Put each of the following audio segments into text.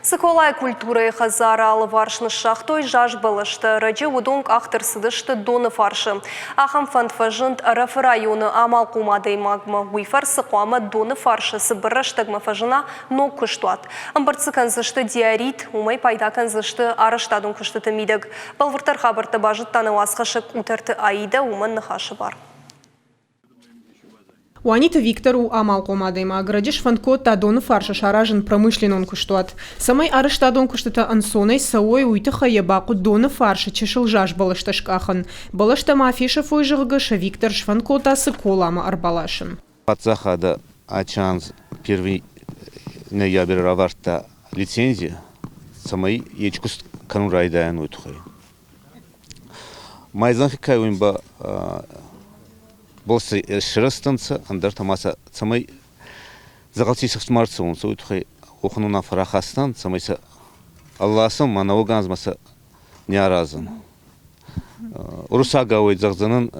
Цыколайы культурӕйы хӕдзары алыварс ныссагътой заз бӕлӕстӕ. Ӕрӕджы уыдон къахт ӕрцыдысты Доныфарсы. Ахӕм фӕнд фӕзынд Ӕрӕфы районы амалхъом адӕймагмӕ. Уый фӕрцы хъуамӕ Доныфарсы цыбыр рӕстӕгмӕ фӕзына ног куыстуат. Ӕмбырд дзы кӕндзысты диорит, уымӕй пайда кӕндзысты арӕзтадон куыстыты мидӕг. Бӕлвырддӕр хабӕрттӕ базыдта нӕ уацхӕссӕг Къутӕрты Аидӕ, уымӕн ныхасы бар. Уаниты Виктор у амалхъом адӕймаг. Раджы сфӕнд кодта Доныфарсы саразын промышленнон куыстуат. Цӕмӕй арӕзтадон куыстытӕ ӕнцонӕй цӕуой, уый тыххӕй йӕ бахъуыд Доныфарсы чысыл заз бӕлӕстӕ скъахын. Бӕлӕстӕ ма фесӕфой, зӕгъгӕ, сӕ Виктор сфӕнд кодта Цыколамӕ ӕрбаласын. Паддзахады ачанз первый ноябрь равардта лицензи, цӕмӕй ечи куст кӕнун райдайӕн, уой туххӕй. Майдзанхи кӕуин ба бос сирӕзтӕнцӕ, ӕндӕртӕ ма сӕ цӕмӕй дзӕгъӕлти цӕхст ма рцӕуонцӕ, уой туххӕй уӕхӕн унаффӕ рахастан, цӕмӕй сӕ ӕлласӕн ма нӕуӕг анзмӕ сӕ не аразӕн. Уруссагау зӕгъдзӕнӕн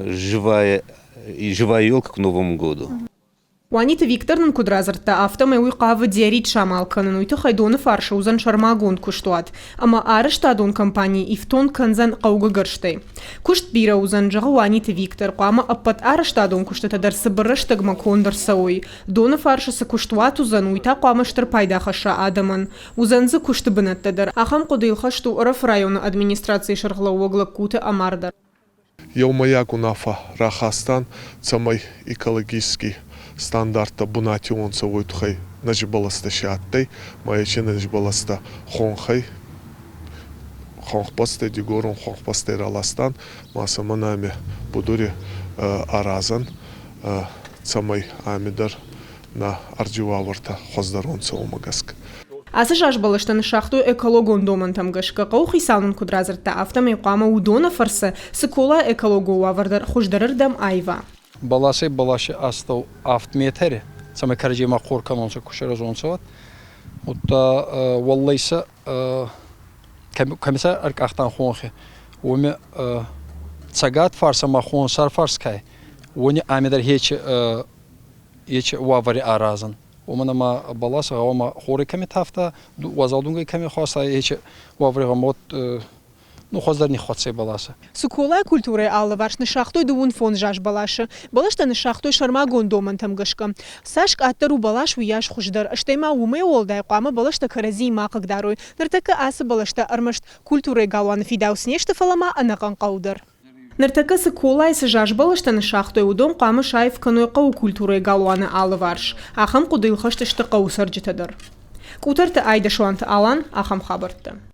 живая, живая елка к Новому году. Уаниты Виктор нын куыд радзырдта, афтӕмӕй уый хъавы диорит самал кӕнын, уый тыххӕй Доныфарсы уыдзӕн сӕрмагонд куыстуат ӕмӕ арӕзтадон компани ифтонг кӕндзӕн хъӕугӕ гӕрзтӕй. Куыст бирӕ уыдзӕн, зӕгъы Уаниты Виктор, хъуамӕ ӕппӕт арӕзтадон куыстытӕ дӕр цыбыр рӕстӕгмӕ конд ӕрцӕуой. Доныфарсы цы куыстуат уыдзӕн, уый та хъуамӕ стыр пайда хӕсса адӕмӕн. Уыдзӕн дзы куысты бынӕттӕ дӕр. Ахӕм хъуыдыйыл хӕст у Ӕрӕфы районы администрацийы сӕргълӕууӕг Лагкуты Амар дӕр. Еумӕйаг унаффӕ рахастан, цӕмӕй экологический стандарттӕ бунати уонцӕ, уой туххӕй нӕзибӕлӕстӕ си адтӕй, ма ечи нӕзибӕлӕстӕ хонхӕй, хонхбӕстӕй, дигорон хонхбӕстӕй раластан, ма сӕ мӕнӕ ами будури аразӕн, цӕмӕй ами дӕр нӕ ӕрдзи уавӕртӕ хуӕздӕр уонцӕ, уомӕ гӕсгӕ. Ацы зазбӕлӕстӕ ныссагътой экологон домӕнтӕм гӕсгӕ. Хъӕуыхицау нын куыд радзырдта, афтӕмӕй хъуамӕ уыдоны фӕрцы Цыкола экологон уавӕр дӕр хуыздӕрырдӕм аива. Бӕласӕй бӕласи астӕу авд метри, цӕмӕй кӕрӕдземӕ хъор кӕнонцӕ, ку саразонцӕ, уӕд. Удта уӕллӕй сӕ кӕми сӕ ӕркъахтан хонхи, уоми цӕгат фарс ӕма хонсар фарс кӕй, уони ами дӕр ечи ечи уавӕри аразӕн. Уомӕн ӕма бӕласӕ гъӕуама хори кӕми тавта, уазал дунгӕй кӕми хуӕца, ечи уавӕри гъӕуама ну, хуӕздӕр ниххуӕццӕй бӕласӕ. Цыколайы культурӕйы алыварс ныссагътой дыууын фондз заз бӕласы. Бӕлӕстӕ ныссагътой сӕрмагонд домӕнтӕм гӕсгӕ. Цас къаддӕр у бӕлас, уыйас хуыздӕр. Стӕй ма уымӕй уӕлдай хъуамӕ бӕлӕстӕ кӕрӕдзийы ма хъыгдарой. Ныртӕккӕ ацы бӕлӕстӕ ӕрмӕст культурӕйы галуаны фидауц не сты, фӕлӕ ма ӕнӕхъӕн хъӕу дӕр. Ныртӕккӕ Цыколайы цы заз бӕлӕстӕ ныссагътой, уыдон хъуамӕ саив кӕной хъӕуы культурӕйы галуаны алыварс. Ахӕм хъуыдыйыл хӕст сты хъӕуы цӕрджытӕ дӕр. Къутӕрты Айдӕ Суанты Алан, ахӕм хабӕрттӕ.